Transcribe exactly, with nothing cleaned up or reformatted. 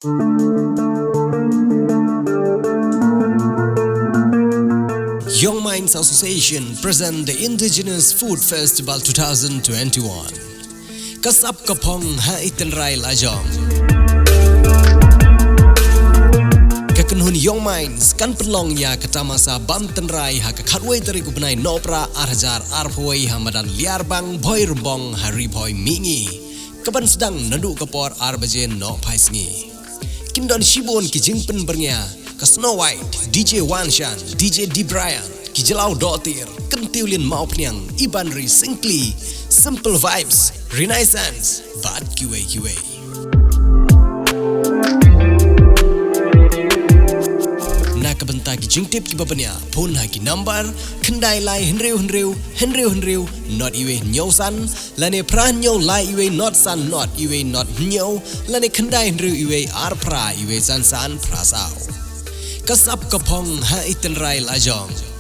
Young Minds Association present the Indigenous Food Festival two thousand twenty-one. Ka sap ka phong ha i tynrai lajong. Ka kynhun Young Minds kan pynlong ïa ka tamasa bam tynrai ha ka khatwei tarik u bnai Nohprah ar hajar arphew wei ha madan Liarbang Bhoirymbong ha Ri Bhoi Mihngi. Ka ban sdang naduh ka por ar baje nohphai sngi. Kin don shibun ki jingpynbyrngia, ka Snow White, D J Wanshan, D J D Brian, ki Jyllaw Dohtir, Kyntiewlin Mawphniang, Ibanri Syngkli, Simple Vibes, Renaissance, bad kiwei kiwei. Na ka bynta ki jingtip kiba bniah, phone ha ki number, khyndai lai hynriew hynriew, hynriew hynriew, not iwei hynñiew san, lane phra hynñiew lai iwei not san not iwei not hynñiew, lane khyndai hynriew iwei ar phra iwei san san phra saw. Ka sap ka phong ha i tynrai lajong.